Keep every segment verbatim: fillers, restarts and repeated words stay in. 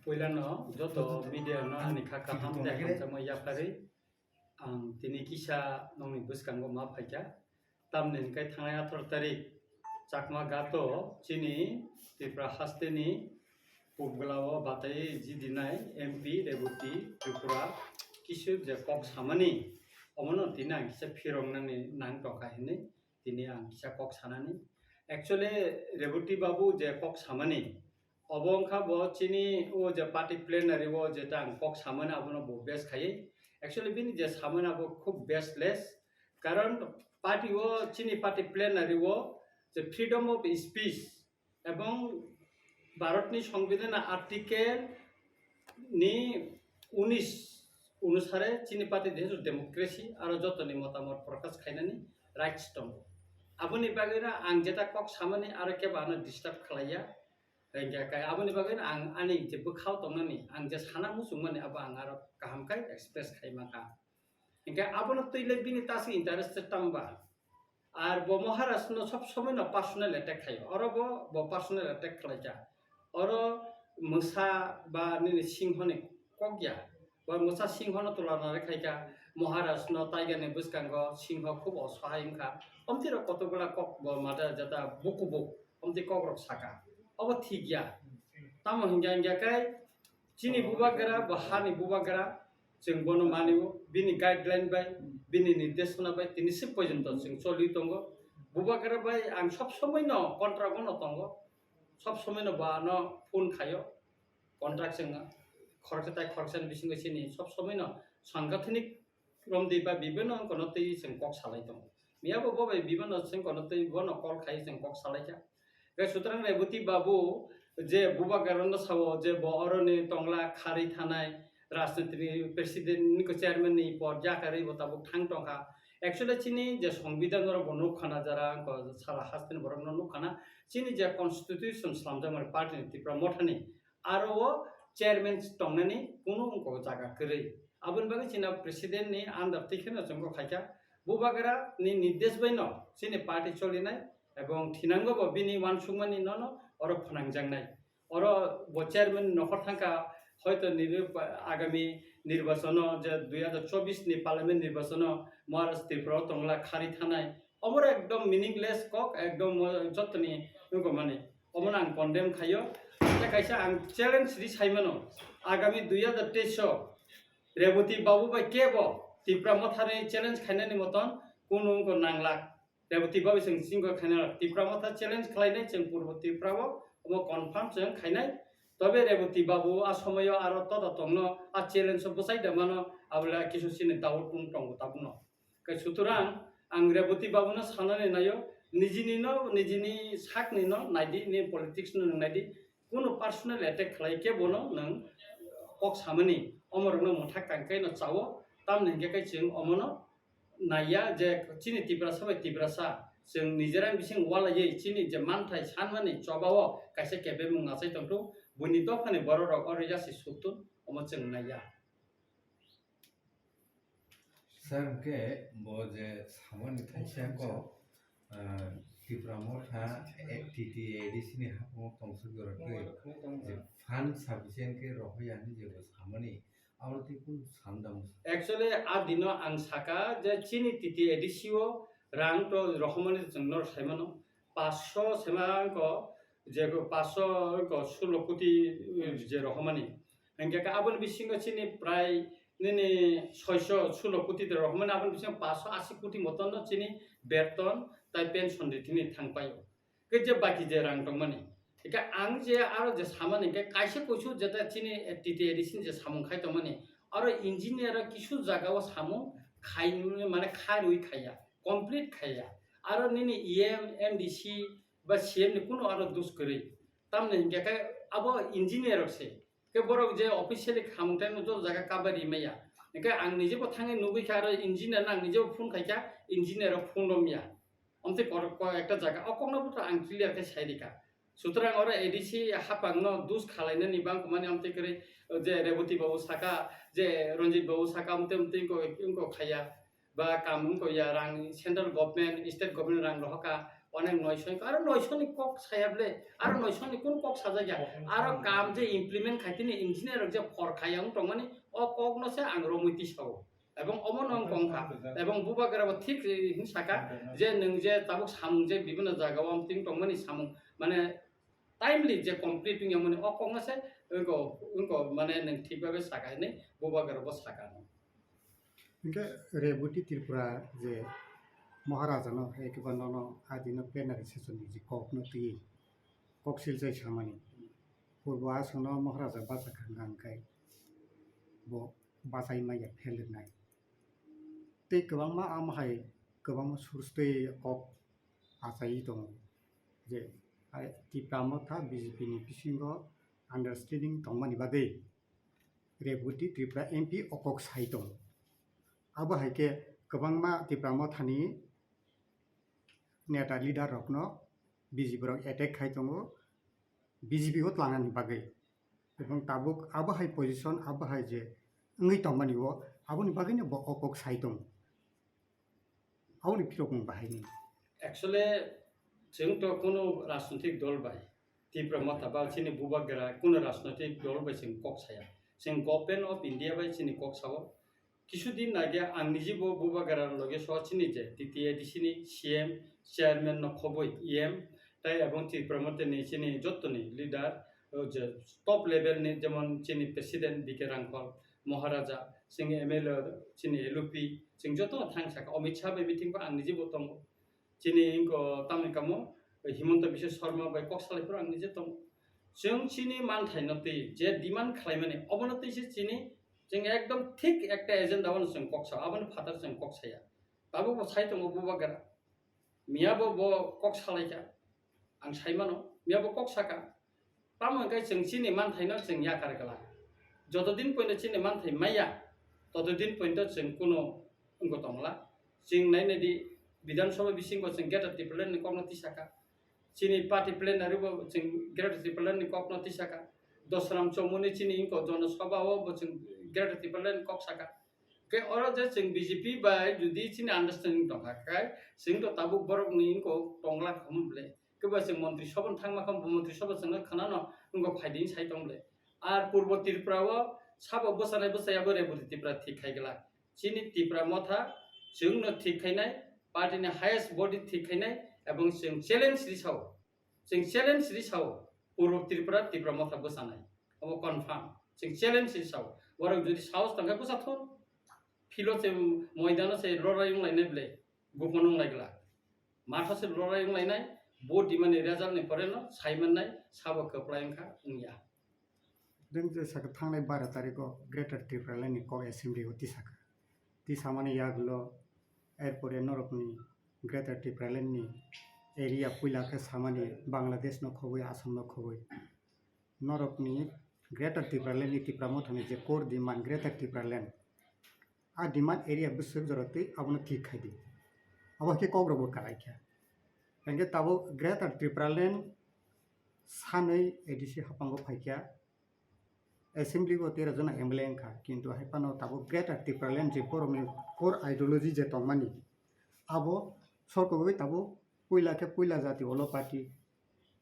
Puilano joto media no ani kha kaham tei hamjakma yapharwi ang tini kisa nokni bwskango ma phaikha. Tamni hwnkhe thangnai atharo tarik Chakma Gato chini Tripura hasteni Pubgla o batai jidinai M P Reboti Tripura kisu je kok samani, omono tini ang kisa phiroknani nang tongkha hinwi tini ang kisa kok sanani. Actually, Reboti babu je kok samani, obo wngkha bo chini o je party plenary o jeta ang kok samani abono bo base khaiwi. Actually, bini je samani abo khub baseless. Karon party o, chini party plenary o je freedom of speech ebong Bharatni Songbidan article ni unis onusare chini party desh democracy aro jotoni motamot prokash khainani rights tongo. Aboni bagwino ang jeta kok samani aro kebo ano disturb khlaiya. Hingkhe kai aboni bagwino ang ani je bwkhao tongnani, ang je sana muchungmani abo ang aro kaham khe express khai mankha. Hingkhe abono twi le bini tasik interest tamba. Ar bo Maharaj no sob somoi no personal attack khaio. Oro bo, bo personal attack khlaikha. Oro mwsa ba nini singho ni kok ya. Bo mwsa singho no tulana rw khaikha. Maharaj no taiga ni bwskango singho khub osahai wngkha. Omtwi rok kotokgola kok bo mada jata buku buk. Omtwi kok rok saka. Obo thik ya. Tamo hingya hingya kai chini bubagra, bo hani bubagra, chwng bono mani-o, bini guideline bai, bini nirdeshona bai, tini se porjonto chwng choli tongo. Bubagra bai ang sob somoi no contract o no tongo, sob somoi no bo ano phone khaio, contract chwng khoroksa tai khoroksa ni bisingo chini sob somoi no sangathanik romdi ba bibino wngkha no twi chwng kok salai tongo. Miyabo bo bai bibino chwng kono twi bono call khai chwng kok salai kha. Hingkhe sutrang Reboti babu je bubagrano sao je bo oroni tongla kharwi thanai rajniti ni president ni ko chairman ni pod yakarwi bo tabuk thang tongkha. Actually chini je songbidan oro bo nukkhana jara ko sara hasteni borokno nukkhana chini je constitution slamjakmani party ni Tipra Mothani aro o chairman tongnani kunu wngkha o jaga kwrwi. Aboni bagwi chini president ni under twi kheno chwngkok khaikha. Bubagra ni nirdesh bai no chini party cholinai ebong thinango bo bini uansukmani nono oro phnangjaknai. Oro bo chairman nokhor thangkha, hoito nini agami nirbachano je dui hazar chobbish ni parliament nirbachano Maharaj Tripura o tongla kharwi thanai. Omoro ekdom meaningless kok, ekdom jotoni wngkha mani. Omono ang condemn khaio. Tei kaisa ang challenge ri saimano, agami dui hazar teis o Reboti babu bai kebo Tipra Mothani challenge khainani moton kunu wngkha nanglak. Reboti babu chwng chingkha khainai Tipra Motha challenge khlainai chwng Purbo Tripura o, omo confirm chwng khainai. Tobe Reboti babu a somoyo aro tota tongno a challenge o bwchai da mano, abole kisu chini doubt wng tongo tabukno. Khe sutorang ang Reboti babuno sanani naio, nijini no, nijini sakni no naidi, ni politics no nwng naidi, kunu personal attack khlai khe bono nwng kok samani, omorokno mwthak kangkhe no chao, tamni hingkhe khe chwng omono naiya je chini Tiprasa bai Tiprasa chwng nijera bising walaiwi chini je manthai sanmani chobao kaisa kebemung achai tongthung, buini dophani bororok oro yasi suktun, omo chwng naiya. Sir, hwnkhe bo je samani thaisa kok, ah, Tipra Motha, eh, T T A D C ni haphangno tongthok jora twi je fund sufficient khe rohorya hinwi je bo samani, abo twi kunu sandam. Actually, a dino ang saka je chini T T A D C o rang to rohormani chwng norok saimano, paanch sho sema wngkha, je paanch sho wngkha sullo koti, eh, je rohormani. Hingkhe khe aboni bisingo chini prai nini soisho sullo koti de rohormani, aboni bisingo paanch sho asi koti motonno chini beton tai pension ri thini thangpaio. Khe je baki je rang tongmani. Hingkhe ang je aro je samani hingkhe kaisa kuisu jeta chini T T A D C ni je samung khai tongmani. Aro engineer o kisu jaga o samung khai mane kharwi khaiya, complete khaiya. Aro nini E M, M D C ba C M ni kunu aro dus kwrwi. Tamni hingkhe khe abo engineer rok se. Khe borok je officially khamung time no joto jaga cover rimaya. Hingkhe ang nije bo thangwi nugwi kha aro engineer no ang nije bo phone khaikha, engineer rok phone romya. Omtwi kor-, ko-, ekta jaga o kokno bo to ang clear khe sai rikha. Sutrang oro A D C haphang no dus khalainani bangkha mani omtwi kwrwi je Reboti babu saka, je Ranjit babu saka omtwi omtwi wngkha, wngkha khaiya. Ba kam wngkha ya rang central government, state government rang rohorkha, Onek noisoi, aro noisoni kok saya ble, aro noisoni kun kok sajak ya, aro kam je implement khai tini engineer rok je phor khai ang tongmani, o kok no se ang romwi tisao. Ebong omo no ang kong kha, ebong bubagra bo thik, eh, hin saka, je nwng je tabuk samung je bibinno jaga o amtwing tongmani samung, mane timely je complete wngya mani, o kok no se wngko, wngko mane nwng thik babe saka hinwi bubagra bo saka. Hingke Reboti Tripura je Maharaja no hai keba nono adino plenary session ni je kok no twi kok silchai samani. Purbo aswkno Maharaja bacha kha hwnka hwnkhe bo bachai maya phelrwk nai. Tei kwbangma amo hai kwbangma source tei kok achai tongo je hai Tipra Motha B J P ni bisingo understanding tongmani bagwi Reboti Tripura M P o kok sai tongo. Abo hai khe kwbangma Tipra Mothani neta leader rokno B J P rok attack khai tongo B J P o tlangnani bagwi. Ebong tabuk abo hai position, abo hai je wngwi tongmani o, aboni bagwino bo o kok sai tongo. Aboni phirok wng bahaini. Actually, chwng to kuno rajnotik dol bai, Tipra Motha ba chini bubagra kuno rajnotik dol bai chwng kok saya. Chwng Government of India bai chini kok sao. Kisu din age ang niji bo bubagra loge so chini je T T A D C ni C M chairman no khoboi E M tai ebong Tipra Motha ni chini jottoni leader, o je top level ni jemon chini president B K Rangkhol, Maharaja, chini M L A, chini L O P, chwng joto thang saka, Amit Shah bai meeting ba ang niji bo tongo. Chini wngkha tamni kamo, Himanta Biswa Sarma bai kok salai phuru ang niji tongo. Chwng chini manthai no twi je demand khlai mani, obono twi se chini chwng ekdom thik ekta agenda o chwng kok sa, aboni phatar chwng kok saya. Tabuk bo sai tongo bubagra. Miya bo bo kok salai kha. Ang sai mano, miya bo kok saka. Tamo hwnkhe chwng chini manthaino chwng yakar glak. Joto din poino chini manthai maya, toto din pointo chwng kuno wngwi tongla. Chwng nai nai di, Bidhan Sabha bisingo chwng Greater Tipraland ni kokno tisaka. Chini party plenary bo chwng Greater Tipraland ni kokno tisaka. Dosram Chomuni chini wngkha Jana Sabha o bo chwng Greater Tipraland ni kok saka. Khe oro je chwng B J P bai jodi chini understanding tongkha khe, chwng to tabuk borokni wngkha tongla khamu ble. Khe ba chwng Montri Sabha thangma kha, Montri Sabha chwngno khwnano wngkha phaidi sai tong ble. Ar Purbo Tripura o sabo bwchanai bwchaya bo Reboti Tripura thik khai glak. Chini Tipra Motha chwngno thik khainai, party ni highest body thik khainai, ebong chwng challenge ri sao. Chwng challenge ri sao, Purbo Tripura, Tipra Motha bwchanai. Obo confirm. Chwng challenge ri sao. Borok jodi sahos tongkhe bwchathun, philo se moidano se lorai wnglainai ble, gupon wnglaigla. Matha se lorai wnglainai, vote dimani result ni pore no saimannai, sabo kwplai wngkha, wngya. Deng je saka thangnai bara tarikh o Greater Tipraland ni kok assembly o tisaka. Tisamani yagulo erpore norokni Greater Tipraland ni area puila khe samani Bangladesh no khoboi, Assam no khoboi. Norokni Greater Tipraland ni Tipra Mothani je core demand Greater Tipraland, a demand area bwswk jora twi abono thik khai di. Abo khe kok rok bo kwlai kha. Hingke tabuk Greater Tipraland sanwi A D C haphango phaikha. Assembly o tera jona M L A wngkha, kintu hai phano tabuk Greater Tipraland je borokni core ideology je tongmani, abo sorkogwi tabuk puila khe puila jati olo party,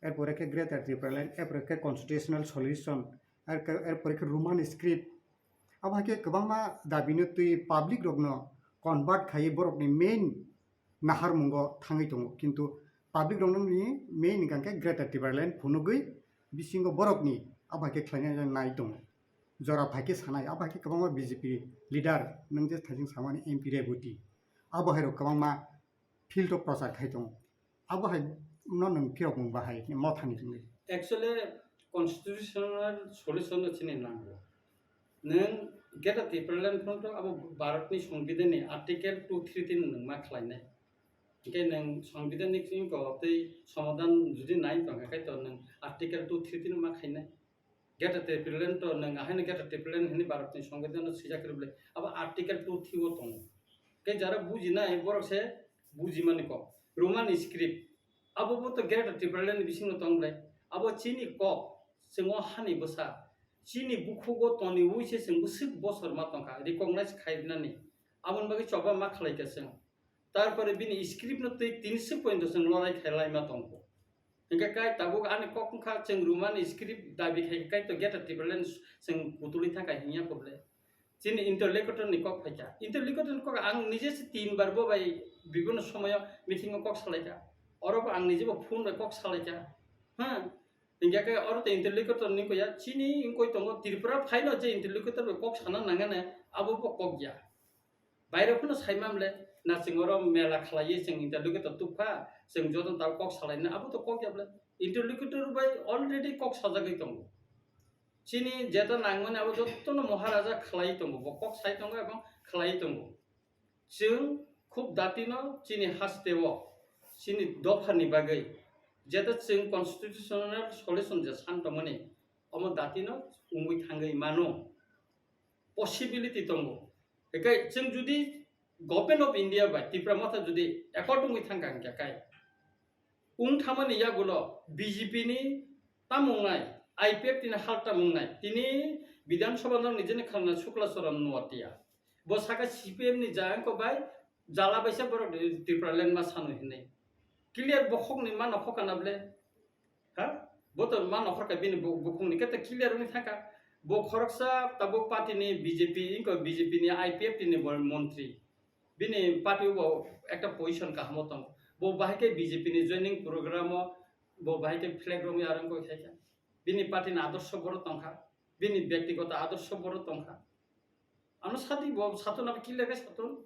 erpore khe Greater Tipraland, erpore khe constitutional solution, er-, erpore khe Roman script. Abo hai khe kwbangma dabino twi public rokno convert khaiwi borokni main naharmungo thangwi tongo, kintu public rokno ni main hwnkha khe Greater Tipraland phunugwi bisingo borokni abo hai khe khlaina nai tongo. Jora phai khe sanai, abo hai khe kwbangma B J P leader nwng je thaising samani M P Reboti, abo hai rok kwbangma field o prochar khai tongo. Abo hai no nwng phiyok mung bahai Mothani hinwi. Actually, constitutional solution no chini nango. Nwng Greater Tipraland phano to abo Bharat ni Songbidan ni Article two three three nwng ma khlainai. Hingke nwng Songbidan ni simi ko tei somadan jodi nai tongkha khai to nwng Article two three three ma khainai. Greater Tipraland to nwng ahaino Greater Tipraland hinwi Bharat ni Songbidan no swijak rwble. Abo Article two three o tongo. Khe jara bujinai borok se bujimani kok. Roman script. Abo bo to Greater Tipraland ni bisingo tong ble. Abo chini kok, chwng o hani bwsa. Chini bukhugo toniwi se chwng bwswk bosor ma tongkha. Recognize khainani. Aboni bagwi choba ma khlaikha chwng. Tarpore bini script no twi tinsi point o chwng lorai khai laima tongo. Hingke kai tabuk ani kok wngkha chwng Roman script dabi khai kai to Greater Tipraland chwng kutulwi thangkha hingya kok le. Chini interlocutor ni kok phaikha. Interlocutor ni kok ang nije se tin bar bo bai bibhinno somoyo meeting o kok salaikha. Oro bo ang nije bo phone bai kok salaikha. Ha? Hingke kai oro to interlocutor ni koya chini wngkoi tongo Tripura phaino je interlocutor bai kok sana nangane abo bo kok ya. Baire phano saimamle, na chwng oro mela khlaiwi chwng interlocutor tubkha, chwng joto tabuk kok salaina, abo to kok ya bwle. Interlocutor bai already kok sajagwi tongo. Chini jeta nangmani abo jottono Maharaja khlaiwi tongo, bo kok sai tongo ebong khlaiwi tongo. Chwng khub datino chini hasteo, chini dophani bagwi, jeta chwng constitutional solution je san tongmani, omo datino wngwi thangwi mano. Possibility tongo. Hinkhe chwng judi Government of India bai Tipra Motha judi accord wngwi thangkha hinkhe kai wng thamani yagulo B J P ni tamung nai, I P F T ni hal tamung nai, tini Bidhan Sabha no nijeni khalna Shukla Charan Noatia. Bo saka C P M ni jayangko bai jala baisa borok Tipraland ma sanu hinwi. Clear bokhokni ma nokhokha na ble? Ha? Bo to ma nokhorkha bini bu-, bukhungni khe to clear wngwi thangkha. Bo khoroksa tabuk party ni B J P, inko B J P ni I P F T ni bo montri. Bini party bo ekta position kahamo tongo. Bo bahai khe B J P ni joining program o bo bahai khe flag romwi arang koi khaikha. Bini party ni adorsho boro tongkha. Bini byaktigoto adorsho boro tongkha. Ano sadi bo satun abo clear khe satun.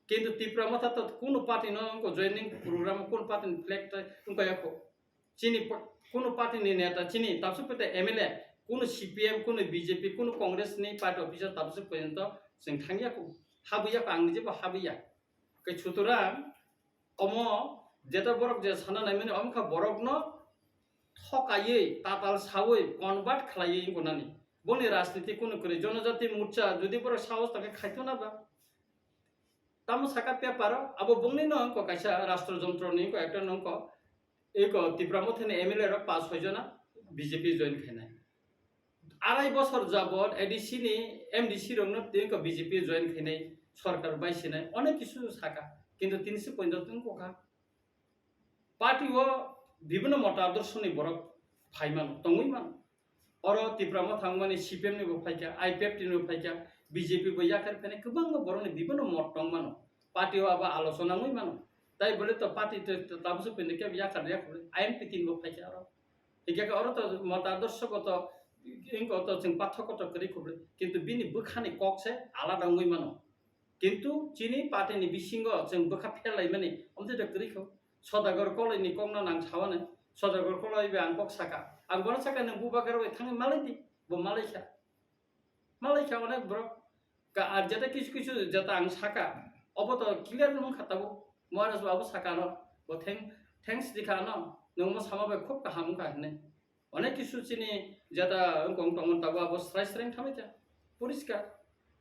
Kintu Tipra Motha to kuno party no inko joining program o kuno party ni flag tai wngkha yakho. Chini pa-, kuno party ni neta, chini tabswk pete M L A, kuno C P M, kuno B J P, kuno Congress ni party officer tabswk porjonto chwng thangya ko, habwi ya ko, ang nije bo habwi ya. Kai sutorang omo jeta borok je sana naimani omkha borokno thokaiwi, tatal sawi, convert khlaiwi wngkha nani. Boni rajniti kuno kwrwi, Jonojati Morcha jodi borok sahos tongkhe khaito na ba? Tamo saka paper o, abo bongni no wngkha kaisa rashtra jontro ni wngkha ekta no wngkha, eko Tipra Motha ni M L A rok pass soi jona B J P join khainai. Arai bosor jabot A D C ni M D C rok no wngkha B J P join khainai, sorkar bai sinai, onek kisu saka, kintu tini se pointo wngkha. Party o bibhinno mota adorsho ni borok phai mano, tongwi mano. Oro Tipra Motha wngmani C P M ni bo phaikha, I P F T ni bo phaikha, B J P bo yakar phainai kwbangma borokni bibhinno mot tong mano. Party o abo alochona wngwi mano. Tai bole to party to, to tabukhe phainai khe yakar yakar I N P tin bo phaikha oro. Hingkhe oro to mota adorsho goto, wngkha to chwng pathok kotor kwrwi khublwi. Kintu bini bwkhani kok se alada wngwi mano. Kintu chini party ni bisingo chwng bwkha pherlaimani, omtwi da kwrwi kho. Sodagar Koloi ni kokno nang sawanai. Sodagar Koloi bai ang kok saka. Ang bono saka, "Nwng bubagra bai thangwi malai di." Bo malai kha. Malai kha onek borok. Ka, ar jeta kisu kisu jeta ang saka. Obo to clear wng kha tabuk. Maharaj babu saka no. Bo thank-, thanks di kha no. Nwng mo sama bai khub kaham wng kha hinwi. Onek kisu chini jeta wngkong tongmani tabuk abo srai srai wng thamai kha. Poriskar.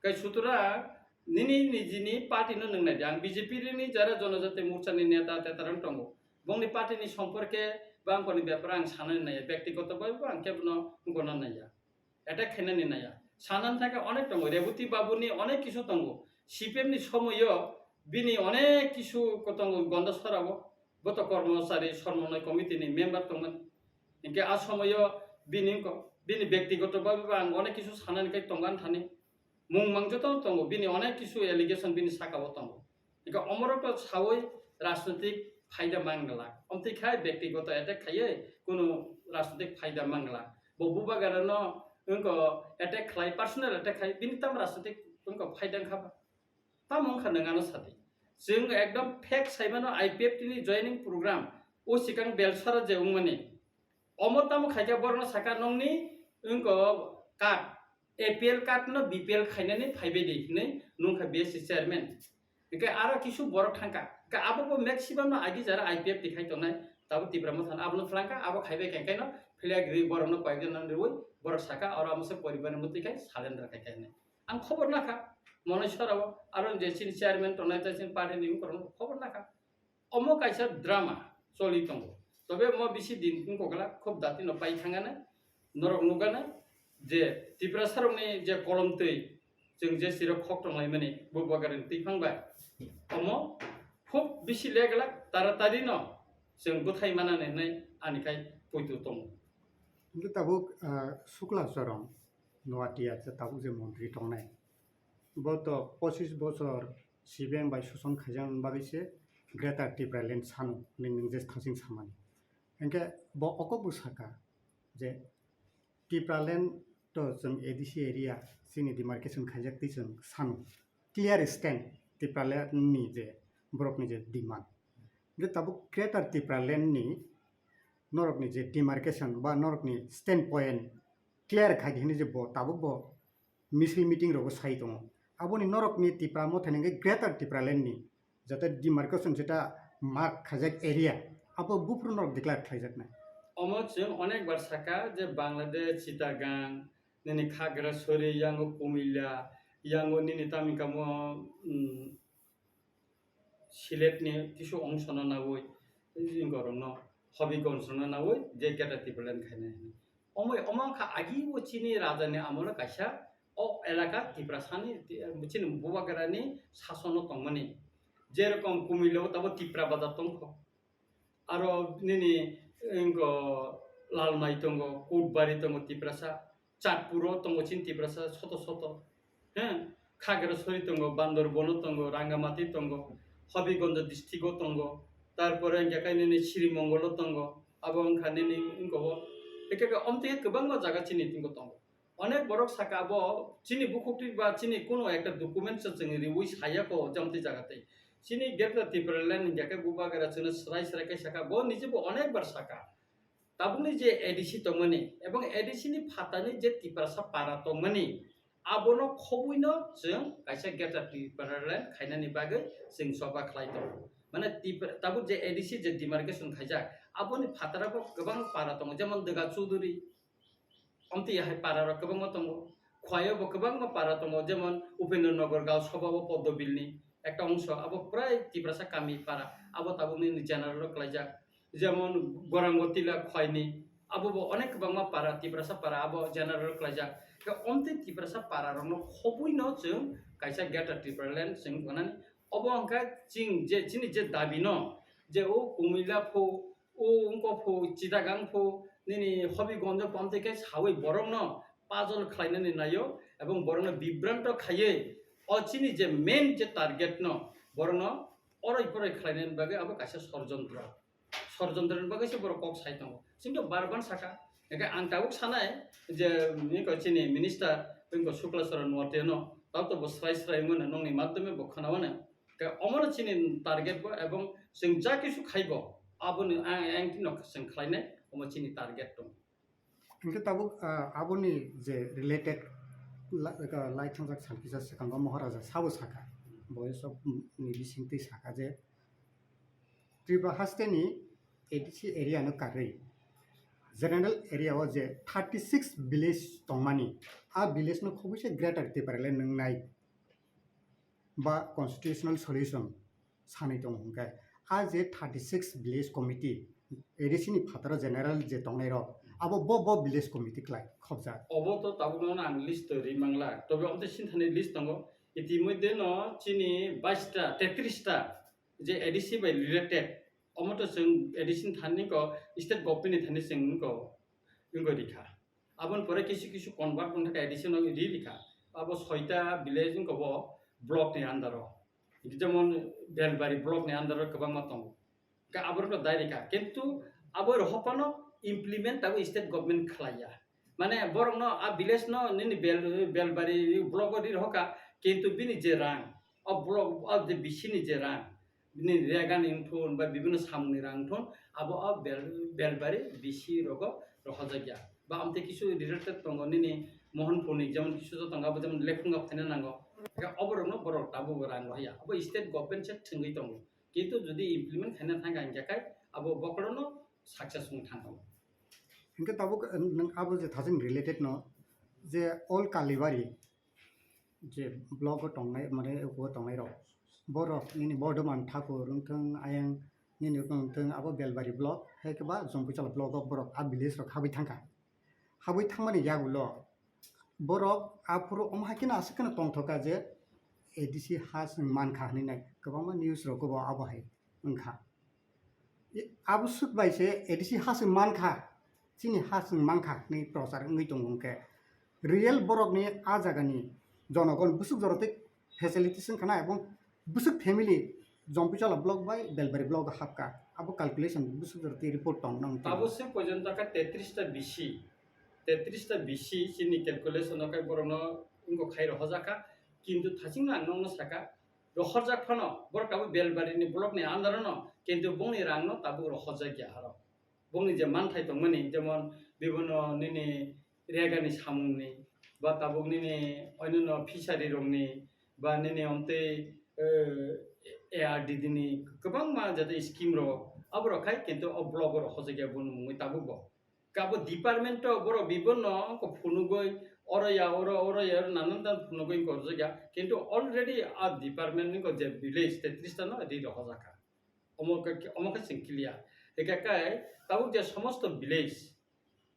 Kai sutra nini nijini party no nwng nai di. Ang B J P ni jara Jonojati Morcha ni neta teta rang tongo. Bongni party ni somporke bangkoni bepar ang sanani naiya. Byaktigoto bai bo ang kebono wngkona naiya. Attack khainani naiya. Sanani thangkhe onek tongo. Reboti babu ni onek kisu tongo. C P M ni somoyo bini onek kisu ko tongo Gonda Sora o. Bo to kormochari somonnoi committee ni member tongmani. Hinkhe a somoyo bini ko, bini byaktigoto bhabe bo ang onek kisu sanani kai tongan thani. Mung mang joto tongo, bini onek kisu allegation bini saka o tongo. Hinkhe omorok to sawi rajnitik phaida mangla. Omtwi khai byaktigoto attack khaiwi kunu rajnitik phaida mangla. Bo bubagra no wngko attack khlai, personal attack khai, bini tam rajnitik wngko phaida wngkha ba. Tamo wngkha nwng ano sadi. Chwng ekdom fact saimano I P F T ni joining program o sikang Belsara je wngmani. Omo tamo khaikha borokno saka nongni wngko card, A P L card no B P L khainani phaibai di hinwi nungkha B S C chairman. Hinkhe aro kisu borok thangkha. Hinkhe abo bo maximum no agi jara I P F T khai tongnai. Tabo Tipra Motha no abono thlangkha, abo khaibai khe khaino flag ri borokno koyekjon no riwi borok saka oro amo se poribar ni mwtwi khai surrender khai khai hinwi. Ang khobor nakha, Monoi Sora o, aro je chini chairman tongnai, tei chini party ni wngkorok no khobor nakha. Omo kaisa drama choli tongo. Tobe omo bisi din wngkha kala, khub dati no pai thangana, norok nukgana, je Tiprasa rokni je kolom twi, chwng je sirok khok tonglaimani, bo bagarni twiphang bai. Omo Khub bisi leglak taratari no chwng bwthai manani hinwi ani khai poito tongo. Hingke tabuk, ah, Sukla Choron Noatia je tabuk je montri tongnai, bo to pochis bochor C P M bai soson khaijak bagwi se Greater Tipraland sano hinwi nwng je thasing samani. Hingke bo okobw saka je Tipraland to chwng A D C area chini demarcation khaijak twi chwng sano clear stand Tipraland ni je borok ni je demand. Hingke tabuk Greater Tipraland ni norok ni je demarcation ba norok ni stand point clear khai di hinwi je bo tabuk bo misil meeting rogo sai tongo. Aboni norok ni Tipra Motha ni hingke Greater Tipraland ni jate demarcation jeta mark khaijak area, abo buphuru norok declare khlaijaknai. Omo chwng onek bar saka je Bangladesh, Chittagong, nini Khagrasori, yango Kumilla, yango nini tamni kamo, mm, Sylhet ni kisu ongsono nawi, jingorokno Hobigonsno nawi je Greater Tipraland khainai. Omo, omo wngkha agi o chini raja ni amolo kaisa o elaka Tiprasani, chini bubagrani sasono tongmani. Jerokom Kumillo tabo Tipra bazar tongkho. Aro nini, wngkho, Lalmai tongo, Kutbari tongo Tiprasa, Chatpuro tongo chini Tiprasa soto soto. He, Khagrasori tongo, Bandarbono tongo, Rangamati tongo, Hobigonjo district o tongo, tarpore hingke kai nini Srimongolo tongo, abo wngkha nini wngkho o, eke ke omtwi kwbangma jaga chini tongo. Onek borok saka abo chini bukhuk twi ba chini kuno ekta document se chwng riwi saya kho jomti jaga tei. Chini Greater Tipraland hingya khe bubagra chwngno swrai swrai khe saka, bo nije bo onek bar saka. Tabukni je A D C tongmani ebong A D C ni phatani je Tiprasa para tongmani, abono khobuino chwng kaisa Greater Tipraland khainani bagwi chwng choba khlai tongo. Mane Tipra-, tabuk je A D C je demarcation khaijak, aboni phataro bo kwbang para tongo, jemon Dega Chuduri, omtwi hai para rok kwbangma tongo. Khwai o bo kwbangma para tongo, jemon Upendra Nagar Gaon Sabha o Poddo Bill ni ekta ongso, abo prai Tiprasa kami para, abo tabuk nini general o klaijak. Jemon Gorango Tila Khwai ni, abo bo onek kwbangma para, Tiprasa para, abo general o klaijak. Khe omtwi Tiprasa para rok no khobwi no chwng kaisa Greater Tipraland chwng tongnani. Obo wngkha chini je, chini je dabi no, je o Kumila pho, o wngkok pho, Chittagong pho, nini Hobigonjo pho, amtwi khe sawi borokno pajol khlainani naio ebong borokno bibranto khaiwi o chini je main je target no borokno oroi poroi khlainani bagwi abo kaisa sorjontro. Sorjontro ni bagwi se borok kok sai tongo. Chwng to bar ban saka. Hingkhe ang tabuk sanai je, nini ko chini minister, nini ko Sukla Saran Noatia no, tabuk to bo srai srai mano, nongni madhyome bo khana mano. Hingkhe omono chini target bo, ebong chwng ja kisu khaibo, aboni ang, ang tino chwng khlainai, omo chini target tong. Hingkhe tabuk, ah, aboni je related la-, ka-, lai thangjak sal kisa swkango Maharaja sabo saka, bo sok ni bisingtwi saka je Tripura haste ni A D C area no karwi general area o je thirty six village tongmani, a village no khobwi se Greater Tipraland nwngnai ba constitutional solution sanwi tongo hwnkhe, a je thirty six village committee A D C ni phataro general je tongnai rok, abo bo bo village committee klai khobjak. Obo to tabukno ang list to ri mangla, tobe omo tei sinthani list tongo. Itimodhye no chini bais ta, tetris ta je A D C bai related, omo to chwng A D C ni thani ko state government ni thani chwng ko wngwi rikha. Aboni pore kisu kisu convert wngkha khe A D C no ri rikha. Abo soita village wngkha bo block ni under o. Jemon Belbari block ni under o kwbangma tongo. Khe aborok no dai rikha. Kintu abo rohopano implement abo state government khlaiya. Mane borokno a village no nini Bel-, Belbari block o ri rohokha, kintu bini je rang, o block, o je bisini je rang, bini rega ni wngthun ba bibino samung ni rang wngthun, abo o Bel-, Belbari bisi rogo rohorjakya. Ba amtwi kisu related tongo nini Mohanpur ni, jemon kisu to tongo, abo jemon Lephunga phaina nango. Khe oborokno borok tabuk rang rohya. Abo state government se thwngwi tongo. Kintu jodi implement khaina thangkha hingkhe kai abo bokhorono success wng thangkha. Hingke tabuk, eh, nwng abo je thajin related no, je all Kalibari, je block o tongnai, mane, o tongnai rok, borok nini Bordhoman Thakur wngthung, ayang nini wngthung, abo Belbari block, hai khe ba Jompuichala block o borok a village rok habwi thangkha. Habwi thangmani yagulo borok aphuru omo hai kheno aswk kheno tongthoka je A D C ha chwng mankha hinwi nai kwbangma news rok bo abo hai wngkha. I-, abo swk bai se A D C ha chwng mankha, chini ha chwng mankha hinwi prochar wngwi tongo hwnkhe, real borokni a jagani jonogon bwswk jorotwi facilities wngkha na, ebong bwswk family Jompuichwla block bai Belbari block o hapkha, abo calculation bwswk jorotwi report tong nang twi. Abo se porjonto khe tetris ta B C, tetris ta B C chini calculation o khe borokno wngkha khai rohorjak kha, kintu thachingno ang nokno sakha, rohorjak phano borok tabuk Belbarini block ni under o no, kintu bongni rang no tabuk rohorjak ya aro. Bongni je manthai tongmani, jemon bibhinno nini regani samungni, ba tabuk nini onyono fishery rokni, ba nini omtwi, eh, A R D D ni kwbangma jate scheme rok, abo rok khai kintu o block o rohorjak ya boni mungwi tabuk bo. Kabo department o borok bibhinno wngkha phunugwi, oro ya, oro, oro ya, oro nanan tan phunugwi wngkha oro ya. Kintu already a department wngkha je village tetris ta no ri rohorjak kha. Omo khe, omo khe chwng clear. Hingkhe kai tabuk je somosto village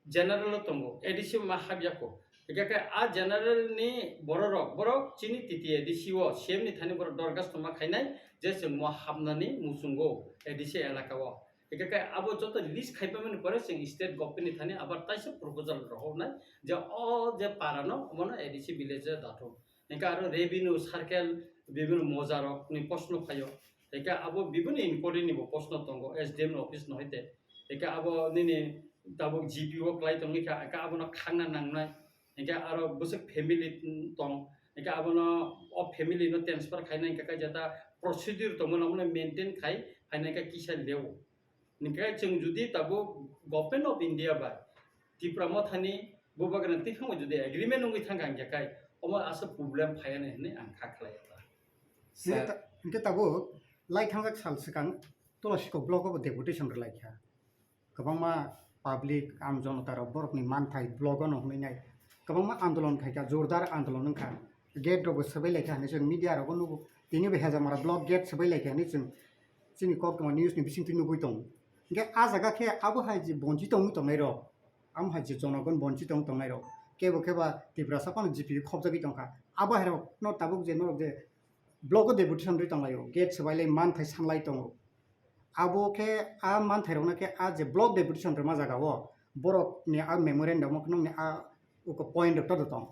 general o tongo, A D C ma hapya kho. Hingkhe kai a general ni borok rok, borok chini T T A D C o C M ni thani borok dorgas tongma khainai je chwng mo hapnani muchungo A D C elaka o. Hingkhe khe abo joto list khaipamani pore chwng state government ni thani abar taisa proposal rohornai je o je para no omono A D C village o dathok. Hingkhe aro revenue circle bibhinno moja rok ni proshno phaio. Hingkhe abo bibhinno inquiry ni bo proshno tongo S D M ni office no hoite. Hingkhe abo nini tabuk G P o kwlai tongwi kha, hingkhe abono khangna nangnai. Hingkhe aro bwswk family tong, hingkhe abono o family no transfer khainai hingkhe khe jeta procedure tongmani omono maintain khai phainai khe kisa leo. Hingkhe chwng jodi tabuk Government of India bai Tipra Mothani bubagrani twiphangbo jodi agreement wngwi thangkha hingkhe kai omo aswk problem phaiya hinwi ang kha khlaiya ta. Hingkhe ta-, hingkhe tabuk lai thangjak sal swkang Tulasikok block o bo deputation rwlaikha. Kwbangma public, am jonota rok borokni manthai block o no hwnwi nai kwbangma andolon khaikha, jordar andolon wngkha, gate rok bo swbai laikha hinwi chwng media rogo nugo, tini bo Hejamara block gate swbai laikha hinwi chwng chini koktwma news ni bisingtwi nugwi tongo. Hingkhe a jaga khe abo hai je bonchi tongwi tongnai rok, amo hai je jonogon bonchi tong tongnai rok, kebo khe ba Tiprasa phano G P khopjagwi tongkha, abo hai rok no tabuk je norok je block o deputation rwi tonglaio, gate swbailai manthai sanlai tongo. Abo khe a manthairokno khe a je block deputation rwma jaga o borokni a memorandum o nokni a uko point rok todo tong.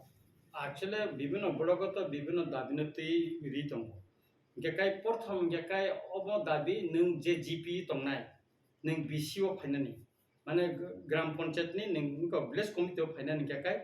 Actually, bibhinno block o to bibhinno dabi no twi ri tongo. Hingkhe kai prothom hingkhe kai obo dabi nwng je G P tongnai, nwng B C o phainani, mane gram panchayat ni nwng wngkha village committee o phainani hingkhe kai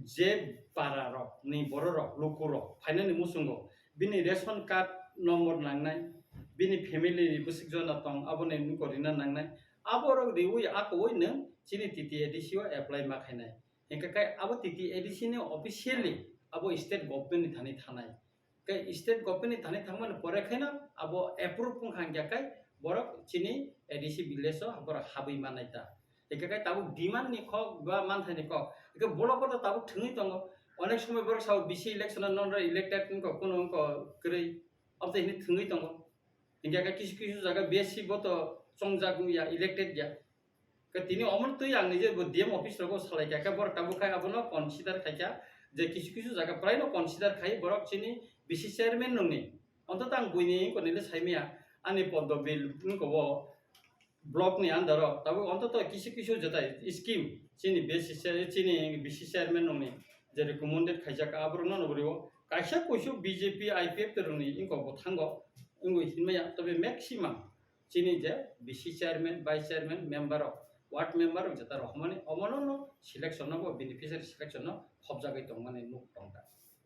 je para rok ni borok rok luku rok phainani muchungo bini ration card number nangnai, bini family ni bwswk jona tong aboni wngkha rina nangnai, aborok riwi akowi nwng chini T T A D C o apply ma khainai. Hingkhe kai abo T T A D C ni officially abo state government ni thani thanai. Khe state government ni thani thangmani pore khaino abo approve wngkha hingkhe kai borok chini A D C village o borok habwi manai ta. Hingkhe kai tabuk demand ni kok ba manthai ni kok. Hingkhe block o to tabuk thwngwi tongo. Onek somoi borok sao B C election o non elected wngkha kuno wngkha kwrwi. Abo to hini thwngwi tongo. Hingkhe kai kisu kisu jaga B S C bo to chongjak ya elected ya. Khe tini omo twi ang nije bo D M office rogo salai kha, khe borok tabuk khai abono consider khai kha je kisu kisu jaga prai no consider khai borok chini B C chairman nungni. Ontoto ang buini wngkha nile saimaya ani poddo bill wngkha o block ni under o tabuk ontoto kisu kisu jetai scheme chini B C chair-, chini B C chairman nungni je recommended khaijak aborok no nuguri o kaisa kuisu B J P I P F T rokni wngkha bo thango wngwi hinmaya tobe maximum chini je B C chairman, vice chairman, member rok, ward member rok jeta rohormani omono no selection no bo beneficiary selection no khopjagwi tongmani nuk tongkha.